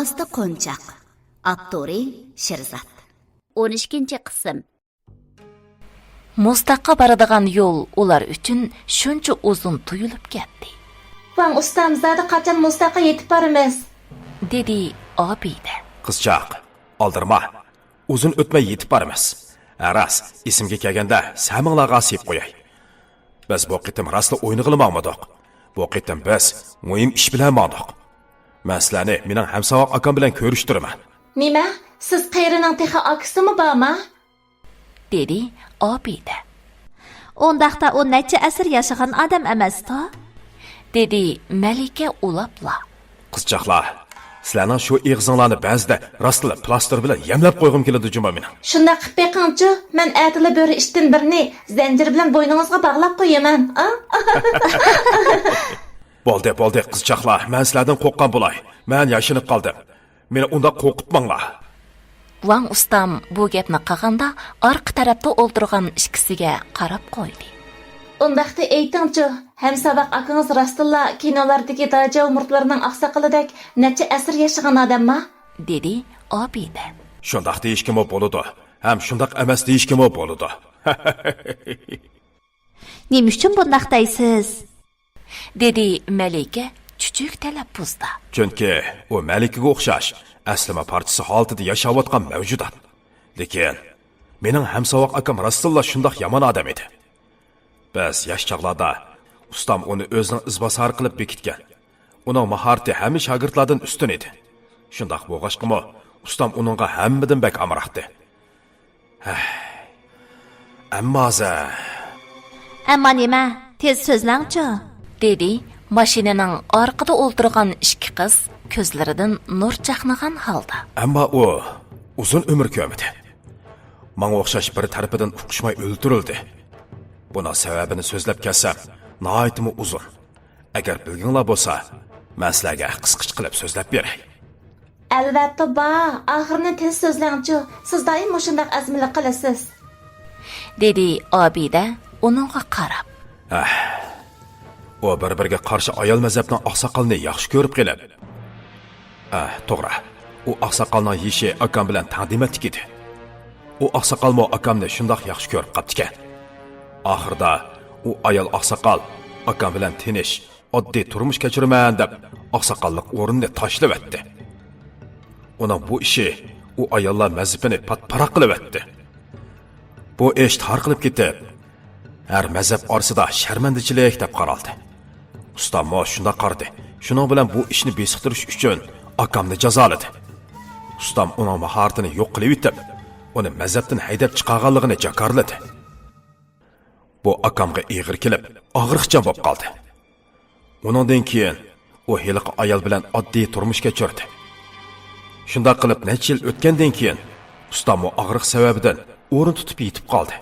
Osta qo'nchoq. Avtori Sherzod. 12 qism. Muztaqqa boradigan yo'l ular uchun shuncha uzun tuyulib ketdi. Vang ustam, zada qachon Muztaqqa yetib boramiz? Dedi Obida. Qizchaq, oldirma. Uzun o'tmay yetib boramiz. Ras, esimga kelganda saminglarga sep qo'yay. Biz bu qitim rostla o'ynig'ili mangmadoq. Bu qitim biz muhim ish bilan mangdiq. Man sizlarni mening hamsavoq akam bilan ko'rishtiraman. Nima? Siz qerining texi akasimi bormi? Dedi Obida. Undaqda u necha asr yashagan odam emas-da? Dedi Malika ulabla. Qizchaqlar, sizlarning shu eg'zinglarni ba'zida rostla plastir bilan yamlab qo'yg'im keladi juma mening. Shunda qilib beqingchi, man atila bo'ri ishdan birini zanjir bilan bo'yningizga bog'lab qo'yaman. A? Bo'ldi, bo'ldi, qizchaqlar, man sizlardan qo'rqqan bo'lay. Man yashinib qoldim. Meni unda qo'rqitmanglar. Vang ustam bu gapni qilganda orqa tarafda o'ltirgan ikkisiga qarab qo'ydi. Undaqda aytingchi, hamsavoq akangiz rostilla kinolardagi dajav murtlarning oqsoqolidek necha asr yashagan odammi? Dedi Obida. Shundoq deyishgimi bo'ladi, ham shundoq emas deyishgimi bo'ladi. Nima uchun bundaq deysiz? Dedi Malika chuchuk talaffuzda. Chunki u malikaga o'xshash aslima parchasi holatida yashayotgan mavjudot. Lekin mening hamsovoq akam rostilla shundoq yomon odam edi. Biz yosh chog'larda ustam uni o'zining izbosari qilib bekitgan. Uning mahorati hamma shogirdlardan ustun edi. Shundoq bo'lg'achqimi ustam uningga hammadan bak amroqdi. Ammo za Ammo nima? Tez so'zlangchi. Dedi mashinaning orqada o'ltirgan ikki qiz ko'zlaridan nur chaqnagan holda. Ammo u uzun umr ko'rmadi. Manga o'xshash bir tarafidan uqishmay o'ldirildi. Buna sababini so'zlab kelsam, nihoyatimi uzun. Agar bilginglar bo'lsa, man sizlarga qisqich qilib so'zlab beray. Albatta ba, oxirini tez so'zlangchi. Siz doim shundoq azmilik qilasiz. Dedi Obida uningga qarab. U bir-biriga qarshi ayol mazhabning oqsoqolini yaxshi ko'rib qilib. Ah, to'g'ri. U oqsoqolning yeshi akam bilan taqdimatlik edi. U oqsoqolmo akamni shundoq yaxshi ko'rib qopti. Oxirida u ayol oqsoqol akam bilan tinish, oddiy turmush kechiraman deb oqsoqollik o'rnini tashlab etdi. Uning bu ishi u ayollar mazhabini patparoq qilib etdi. Bu ish tarqalib ketib, har mazhab orasida sharmandichilik deb qaraldi. Ustammo shundoq qaradi. Shuning bilan bu ishni besiqtirish uchun akamni jazoladi. Ustam uning mahoratini yo'q qilib etib, uni mazhabdan haydab chiqarganligini jakarladi. Bu akamga ig'ir kelib, og'riqchan bo'lib qoldi. Uningdan keyin u heliqi ayol bilan oddiy turmush kechirdi. Shundoq qilib necha yil o'tgandan keyin ustam u og'riq sababidan o'rin tutib yetib qoldi.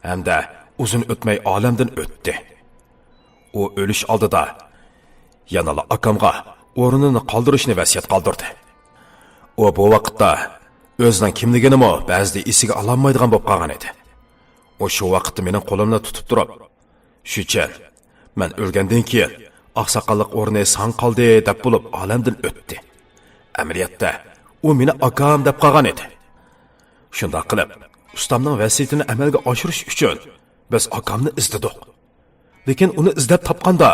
Hamda uzun o'tmay olamdan o'tdi. U o'lish oldida yanala akamga o'rnini qoldirishni vasiyat qoldirdi. U bu vaqtda o'zining kimligini ba'zida esiga ololmaydigan bo'lib qolgan edi. U shu vaqtda mening qo'limni tutib turib, "Shuchen, man o'lgandan keyin oqsoqollik o'rni san qoldi" deb bo'lib olamdan o'tdi. Amaliyotda u meni akam deb qolgan edi. Shundoq qilib, ustamning vasiyatini amalga oshirish uchun biz akamni izladik. Lekin uni izlab topganda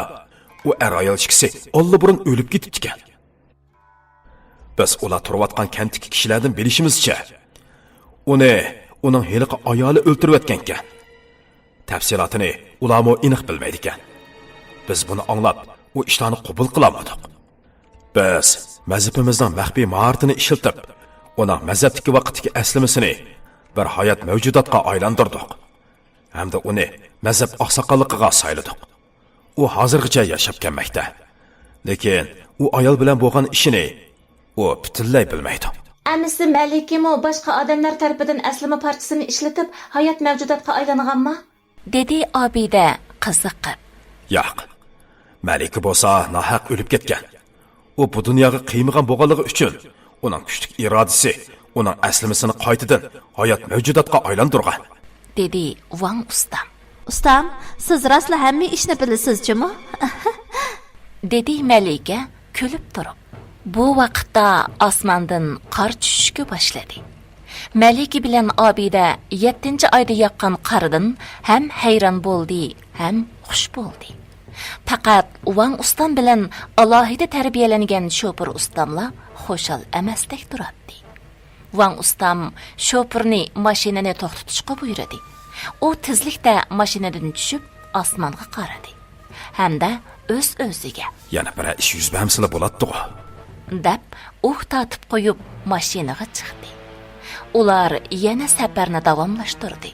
u er ayol ikkisi allaburun o'lib ketibdi ekan. Biz ular turayotgan kentdagi kishilardan bilishimizcha, uni uning heliqi ayoli o'ltirayotgan ekan. Tafsilotini ularmi aniq bilmaydi ekan. Biz buni anglab, u ishlarni qabul qilolmadik. Biz mazhabimizning maxfiy mahoratini ishlatib, uning mazhabdagi vaqtdagi aslimisini bir hayot mavjudotga aylantirdik. Hamda uni mazhab oqsoqolligiga sayladik. U hozirgacha yashab kelmoqda. Lekin u ayol bilan bo'lgan ishini u butunlay bilmaydi. Amisi Malikimi boshqa odamlar tarafidan aslima parchasini ishlatib, hayot mavjudotga aylanganmi? Dedi Obida qiziqib. Yo'q. Malika bo'lsa nohaq o'lib ketgan. U bu dunyoga qiymagan bo'lganligi uchun uning kuchli irodasi uning aslimisini qaytadan hayot mavjudotga aylantirgan. Dedi Vang ustam. Ustam, siz rostla hamma ishni bilasizchimi? Dedi Malika kulib turib. Bu vaqtda osmondan qor tushishga boshladi. Malika bilan Obida 7-oyda yoqqan qordan ham hayron bo'ldi, ham xush bo'ldi. Faqat Vang ustam bilan alohida tarbiyalangan shopir ustamla xushal emasdek turadi. Vang ustam shopirni mashinani to'xtatishga buyurdi. U tezlikda mashinadan tushib osmonga qaradi. Hamda o'z-o'ziga Yana bir ish yuz bermsila bo'ladi-ku. Deb uh tortib qo'yib mashinaga chiqdi. Ular yana safarni davomlashtirdi.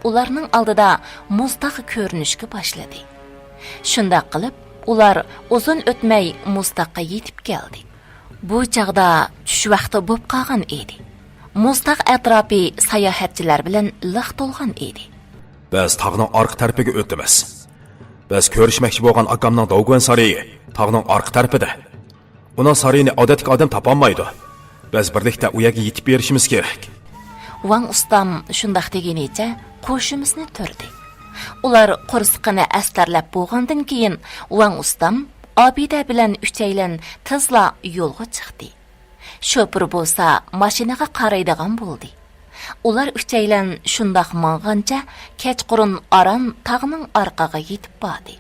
Ularning oldida muztog' ko'rinishga boshladi. Shundoq qilib, ular uzun o'tmay muztoqqa yetib keldi. Bu chog'da tush vaqti bo'lib qolgan edi. Muztog' atrofi sayohatchilar bilan liq to'lgan edi. Biz tog'ning orqa tarafiga o'tamiz. Biz ko'rishmoqchi bo'lgan akamning Dovguan saroyi tog'ning orqa tarafida. Uning saroyini odatdagi odam topolmaydi. Biz birlikda u yerga yetib berishimiz kerak. Vang ustam shundoq degenicha qo'shimizni turdi. Ular qo'rsiqini astarlab bo'lgandan keyin Vang ustam Obida bilan uchaylan tezla yo'lga chiqdi. Shopir bo'lsa mashinaga qaraydigan bo'ldi. Ular uchaylan shundoq mang'ancha kechqurun aron tog'ning orqaga yetib bordi.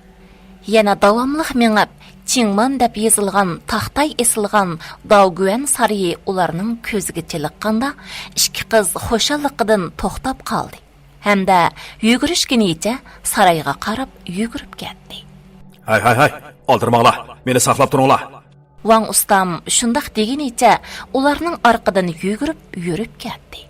Yana davomliq mingib Chingman deb yozilgan taxtay esilgan Davguan saroyi ularning ko'ziga chiliqqanda ikki qiz xushalliqidan to'xtab qoldi. Hamda yugurishgunicha saroyga qarab yugurib ketdi. Hay hay hay, oldirmanglar, meni saqlab turinglar. Vang ustam shundoq degunicha ularning orqadan yugurib yurib ketdi.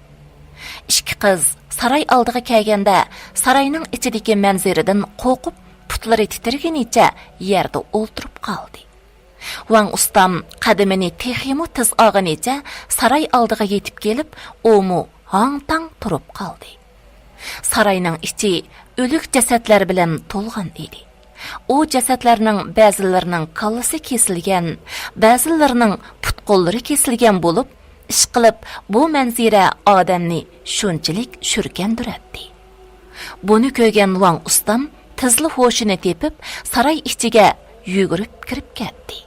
Ikki qiz saroy oldiga kelganda saroyning ichidagi manzaradan qo'rqib putlari titragunicha yerda o'ltirib qoldi. Vang ustam qadamini teximo tez olganicha saroy oldiga yetib kelib, umu hang-tang turib qoldi. Saroyning ichi o'lik jasadlar bilan to'lgan edi. U jasadlarning ba'zilarining kallasi kesilgan, ba'zilarining put qo'llari kesilgan bo'lib, ish qilib bu manzara odamni shunchalik shurkandiradi. Buni ko'rgan Vang ustam tezli hoshini tepib, saroy ichiga yugurib kirib ketdi.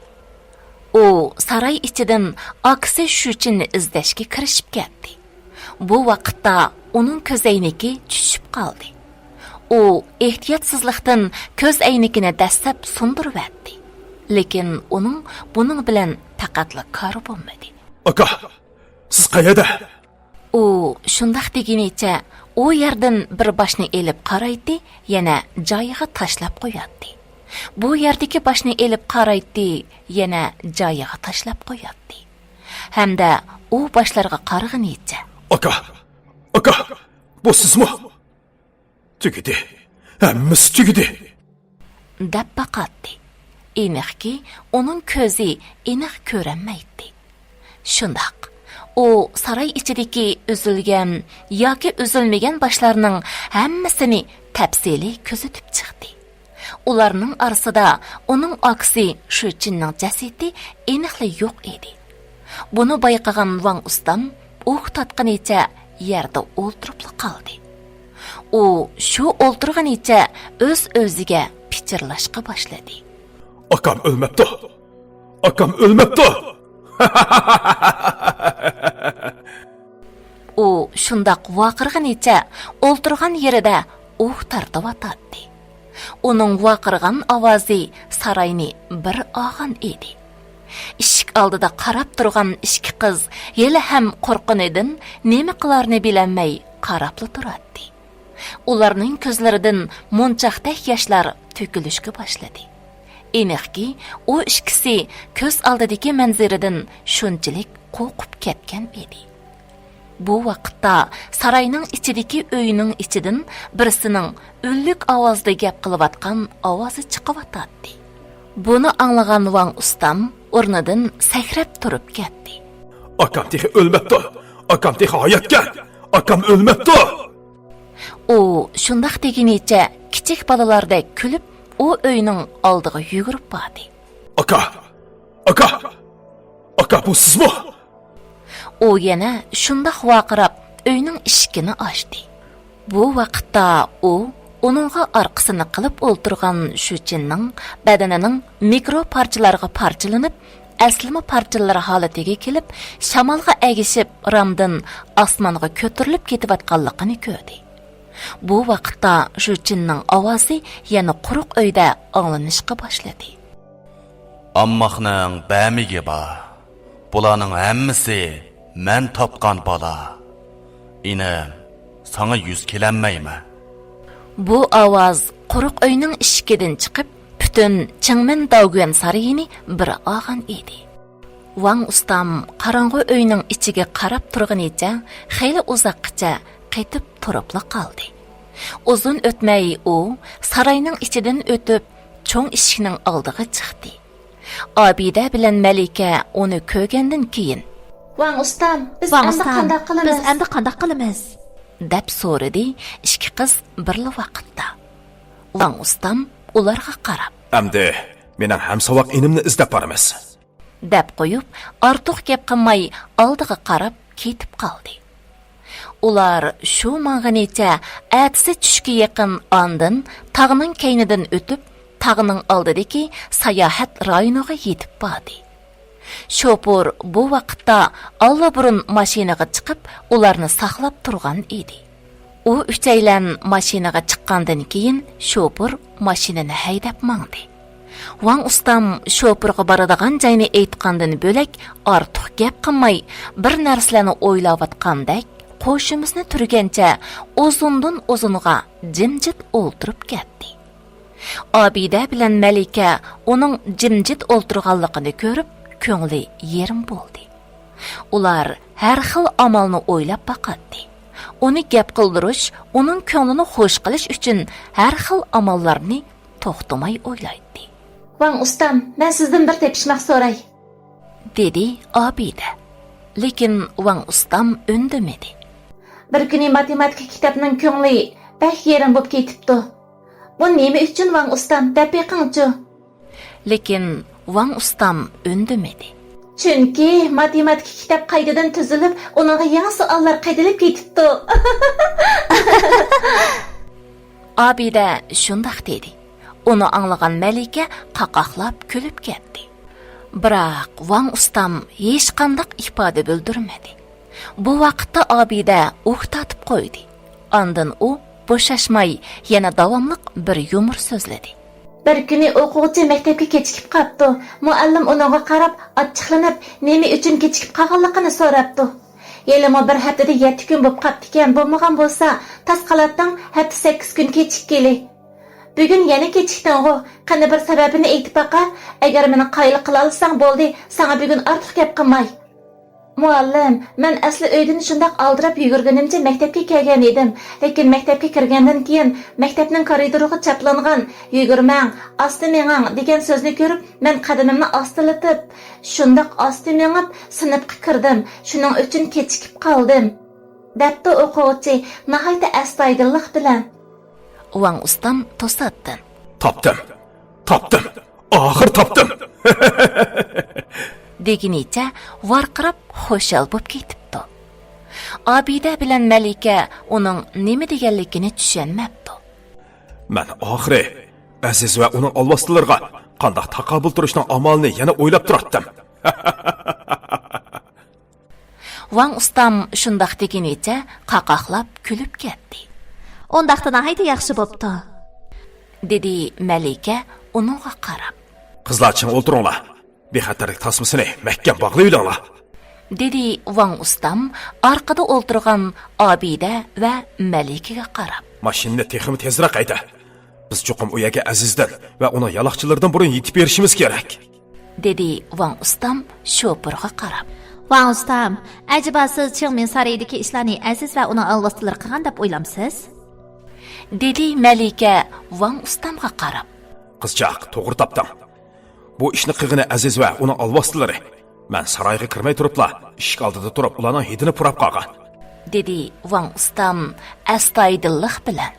U saroy ichidan akasi Shuchinni izlashga kirishib ketdi. Bu vaqtda uning ko'z aynaki tushib qoldi. U ehtiyotsizlikdan ko'z aynakini dastlab sundirvatdi. Lekin uning buning bilan faqatla kori bo'lmadi. Aka, siz qayerda? U shundoq degunicha u yerdan bir boshni elib qaraydi, yana joyiga tashlab qo'yadi. Bu yerdagi boshni elib qaraydi, yana joyiga tashlab qo'yadi. Hamda u boshlarga qarag'inicha Aka, aka, bu sizmi? Tugadi. Hammasi tugadi. Deb boqatdi. Aniqki, uning ko'zi aniq ko'rinmaydi. Shundoq u saroy ichidagi uzilgan yoki uzilmagan boshlarning hammasini tafsiliy kuzatib chiqdi. Ularning orasida uning aksi Shuchinning jasadi aniqli yo'q edi. Buni bayqagan Vang ustam uh tortqanicha yerda o'ltirib qoldi. U shu o'ltirganicha o'z o'ziga pichirlashga boshladi. Akam o'lmabdi. Akam o'lmabdi. U shundoq vaqirganicha o'ltirgan yerida uh tortyotadi. Uning vaqirgan ovozi saroyni bir og'an edi. Eshik oldida qarab turgan ikki qiz hali ham qo'rqinidan nima qilarni bilolmay qarabla turadi. Ularning ko'zlaridan munchoqdek yoshlar to'kilishga boshladi. Aniqki, u ikkisi ko'z oldidagi manzaradan shunchalik qo'rqib ketgan edi. Bu vaqtda saroyning ichidagi uyning ichidan birisining unlik ovozda gap qilayotgan ovozi chiqyotadi. Buni anglagan Vang ustam o'rnidan sakrab turib ketdi. Akam texi o'lmabdi. Akam texi hayotga. Akam o'lmabdi. U shundoq degunicha kichik bolalardek kulib, u uyning oldiga yugurib bordi. Aka, aka, aka, bu sizmi? U yana shundoq vaqirab uyning eshigini ochdi. Bu vaqtda u uningga orqasini qilib o'ltirgan Shuchinning badanining mikro parchalarga parchalanib, eslama parchalari holatiga kelib, shamolga agishib ramdan osmonga ko'tarilib ketayotganligini ko'rdi. Bu vaqtda Juchinning ovozi yana quruq uyda anglanishga boshladi. Ammaqning bamigi bor. Bularning hammasi men topgan bola. Inim, sana yuz kelanmayman. Bu ovoz quruq uyning eshigidan chiqib, butun Chingmin Daoguan sarayini bir olgan edi. Wang ustam qorong'u uyning ichiga qarab turganicha xeyli uzoqqacha qaytib turibla qoldi. Uzun o'tmay u sarayning ichidan o'tib, cho'ng eshikning oldiga chiqdi. Obida bilan Malika uni ko'rgandan keyin Wang ustam, biz Wang endi ustam, qandoq qilamiz? Biz endi qandoq qilamiz? Deb so'radi ikki qiz birla vaqtda. Wang ustam ularga qarab Әмді менің hamsavoq inimni izlab boramiz. Deb qo'yib, ortiq gap qilmay oldiga qarab ketib qoldi. Ular shu mang'inicha atisi tushga yaqin ondin tog'ning kaynidan o'tib, tog'ning oldidagi sayohat rayoniga yetib bordi. Shopur bu vaqtda allaburun mashinaga chiqib, ularni saqlab turgan edi. U uchaylan mashinaga chiqqandan keyin shopur mashinani haydab mangdi. Wang ustam shopurga boradigan joyni aytgandan bo'lak ortiq gap qilmay, bir narsalarni o'ylayotgandek qo'shimizni turgancha uzundan uzunga jimjit o'ltirib ketdi. Obida bilan Malika uning jimjit o'ltirganligini ko'rib, ko'ngli yerim bo'ldi. Ular har xil amalni o'ylab boqatdi. Uni gap qildirish, uning ko'nglini xush qilish uchun har xil amallarni to'xtamay o'ylaydi. Wang ustam, men sizdan bir tepishmoq so'ray. Dedi Obida. Lekin Wang ustam undamadi. Bir kuni matematika kitobining ko'ngli bak yerim bo'lib ketibdi. Bu nima uchun, Wang ustam, deb beqingchi? Lekin Wang ustam undamadi. Chunki matematika kitob qaytadan tuzilib, uningga yangi savollar qaytilib ketibdi. Obida shundoq dedi. Uni anglagan Malika qaqaqlab kulib ketdi. Biroq Wang ustam hech qandaq ifoda bildirmadi. Bu vaqtda Obida uh tortib qo'ydi. Ondan u bo'shashmay yana davomliq bir yumor so'zladi. Bir kuni o'quvchi maktabga kechikib qolibdi. Muallim uningga qarab, achchiqlanib, nima uchun kechikib qolganligini so'rabdi. Yelimi bir haftada 7 kun bo'lib qolibdi ekan, bo'lmagan bo'lsa, tas qalatdan hafta 8 kun kechikkeli. Bugun yana kechikding-g'u. Qani bir sababini aytib baqa. Agar meni qoyil qila olsang bo'ldi, sana bugun ortiq gap qilmay. Muallim, men asli uydan shundoq aldirab yugurganimcha maktabga kelgan edim. Lekin maktabga kirgandan keyin maktabning koridoriga chaplangan "Yugurmang, asta mengang" degan so'zni ko'rib, men qadamimni ostilatib, shundoq asta mengib sinfga kirdim. Shuning uchun kechikib qoldim. Debdi o'quvchi nihoyatda astoydillik bilan. Wang ustam to'satdan Topdim. Topdim. Oxir topdim. Deginicha varqirab xushal bo'lib ketibdi. Obida bilan Malika uning nima deganligini tushunmabdi. Man oxiri Aziz va uning alvostilariga qandoq taqobil turishning amalini yana o'ylab turatdim. Wang ustam shundoq deginicha qaqaqlab kulib ketdi. Undaqda nihoyatda yaxshi bo'pti. Dedi Malika uningga qarab. Qizlar, ching o'ltiringlar. Bexatarlik tasmasini mahkam bog'layolinglar. Dedi Wang ustam orqada o'ltirgan Obida va Malikaga qarab. Mashinani texmi tezroq hayda. Biz cho'qim u yerga Azizdan va uning yaloqchilaridan burun yetib berishimiz kerak. Dedi Wang ustam shopurga qarab. Wang ustam, acaba siz Chingmin sarayidagi ishlarni Aziz va uning alvostilari qilgan deb o'ylamsiz? Dedi Malika Wang ustamga qarab. Qizchaq, to'g'ri topding. Bu ishni qilg'ini Aziz va uning alvostilari. Man saroyga kirmay turibla, eshik oldida turib ularning hidini purab qolgan. Dedi Wang ustam astoydillik bilan.